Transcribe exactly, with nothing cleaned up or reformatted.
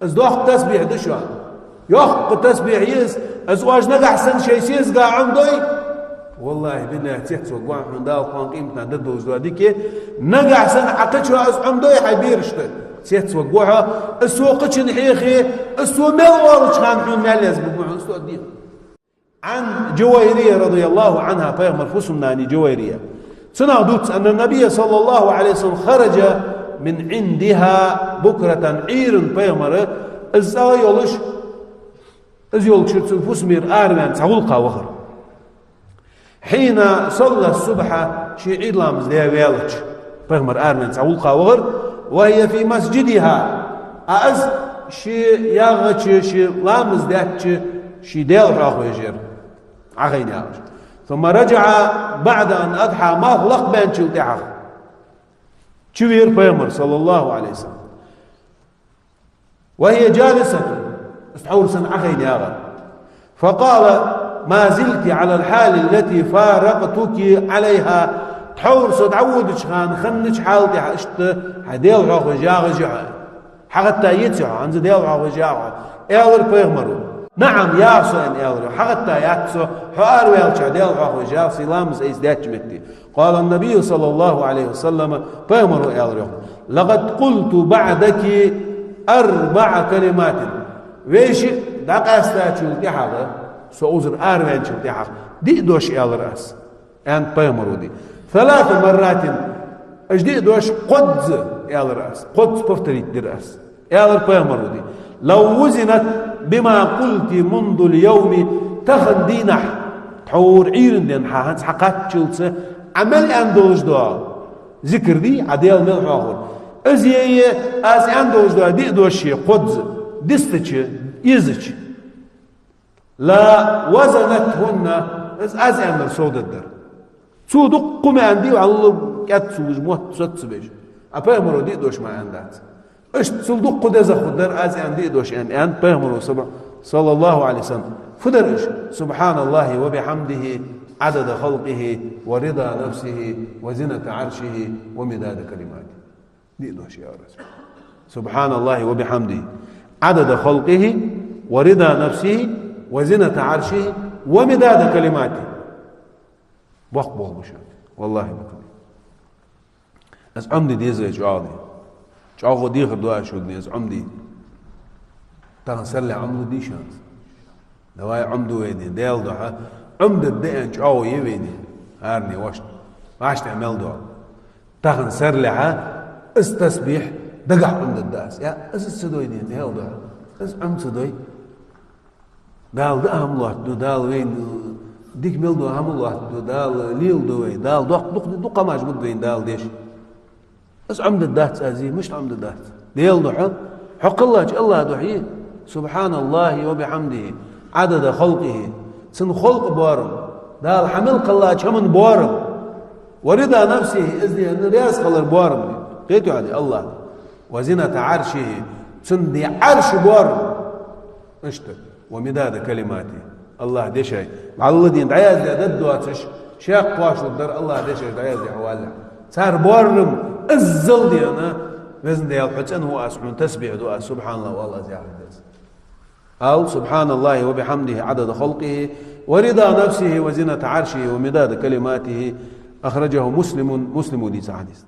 Из доккха тасбихь да шоана. Йоккха тасбихь я из, из оаш нагахь санна шоай сесага Ӏомадой. Валлахьи, биллахьи, цецваргва хьона Дала кхоана къематдийнахьа дергдолаш дола дика. Нагахь санна Ӏа кхычоа из Ӏомадой хьай берашта, цецваргва хьо, из цо кхычунна хьехе, из цо мел оалача хана хьона маьл язбергба хьона из тоъал дийна. عن جويرية رضي الله عنها, пайхамара фусам-нана я Жувайрия. Цунах дувц, أن النبي صلى الله عليه وسلم خرج من عندها بكرة, Ӏуйрийна пайхамар, из цӀагӀа йолаш, из йолча шера цун фусамера араваьнна цхьа гӀулакха вахар. حين صلى الصبح, ше Ӏуйра ламаз даь ваьлча, пайхамар араваьнна цхьа гӀулакха вахар, وهي في مسجدها, а из ше ягӀача, ше ламаз даьча ший Даьла хьоахавеш яр Ӏохайна ягӀаш. ثم رجع بعد أن أضحى, малх лакхбаьнначул тӀехьагӀа чувера пайхамар, صلى الله عليه وسلم. وهي جالسة, из тхьовра санна Ӏохайна ягӀар. فقال: ما زلت على الحال التي فارقتك عليها. Тхьовра со дӀаводача хана хиннача хьала тӀа иштта хьай Даьла хьоахавеш ягӀаш я хьо. ХьагӀатта яций хьо, хӀанз Даьла хьоахавеш ягӀа хьо? Аьлар пайхамаро. نعم, ягӀа со, аьнна, аьлар. ХьагӀатта яц со, хьо араваьлча Даьла хьоахавеш ягӀа, сай ламаз айса даьча метте. قال النبي صلى الله عليه وسلم, пайхамаро аьлар йоах: لقد قلت بعدك أربع كلمات. Веший дӀакъаьстачул тӀехьагӀа, со укхазара араваьнначул тӀехьагӀа, диъ дош аьлар аз, аьннад пайхамаро, диъ. ثلاث مرات, уж диъ дош кхозза аьлар аз, кхозза повторить дир аз. Аьлар пайхамаро, диъ. لو وزنت بما قلت منذ اليوم, тахан дийнахьа, тхьовра Ӏуйрийна денз хьа хӀанз хьакхаччалца Ӏа мел аьнна долаш дола зикар дий, Ӏа Даьла мел хьоахавар, из е, аз аьнна долаш дола диъ дош е кхозза дистача, эзача, لوزنتهن, из аз аьннар совдаргдар. Цо дуккха ма аьннадий, вӀалла кӀаьд ца луш, мотт соццабеш. А пайхамаро диъ дош мара аьннадац. Иштта цул дуккха дезагӀа хургдар аз аьнна диъ дош, аьнна, аьннад пайхамаро, صلى الله عليه وسلم. Фу дар уж? سبحان الله وبحمده عدد خلقه ورضا نفسه وزنة عرشه ومداد كلماته. Диъ дош аьлар аз. سبحان الله وبحمده عدد خلقه ورضا نفسه وزنة عرشه ومداد كلماته. Боккха болх ба шоана. Валлахьи, боккха ба. Из Ӏомаде деза вай чӀоагӀа. ЧӀоагӀа дехар ду аз шуга из Ӏомаде. Тахан сарале Ӏомалу дий шоана? Давай Ӏомаду вай, Даьла духьа. Ӏомадергда аьнна чӀоагӀо я вайна. ХӀаране вошт. Ваш тӀа мел дола. Тахан сарале из тасбихь дагахьа Ӏомадергда аз. Я, из ца дой, Даьла духьа. Из Ӏома ца дой. Дала даа хӀама лоаттаду, Дала вайна дика мел дола хӀама лоаттаду, Дала леладу вай, Дала доккха, дукха, дукха хӀамаш бу вайна Дала деш. Из Ӏомадергдац аз, мишта Ӏомадергдац? Даьла духьа, хьо кхеллача АллахӀа духьа. سبحان الله وبحمده عدد خلقه. Цун халкъа боарам. Дала хьа мел кхеллача хӀаман боарам. ورضا نفسه, из дена раьза хилар боарам. Кхетий хьона, АллахӀ. وزنة عرشه. Цун Ӏарша боарам. Иштта. ومداد كلماته. АллахӀа дешай. ВӀалла дийна дӀаяздаь дад доацаш, шек кхоачалургдар АллахӀа дешаш дӀаяздаь хьо валлахь. Цар боарам иззал дена, Везан Даьла, хьо цӀена ва аз, хьона тасбихь ду аз, سبحان الله, валлахӀ, аз яхар деза. Ал: سبحان الله وبحمده عدد خلقه ورضا نفسه وزنة عرشه ومداد كلماته. أخرجه مسلم, Муслима дийца хьадис.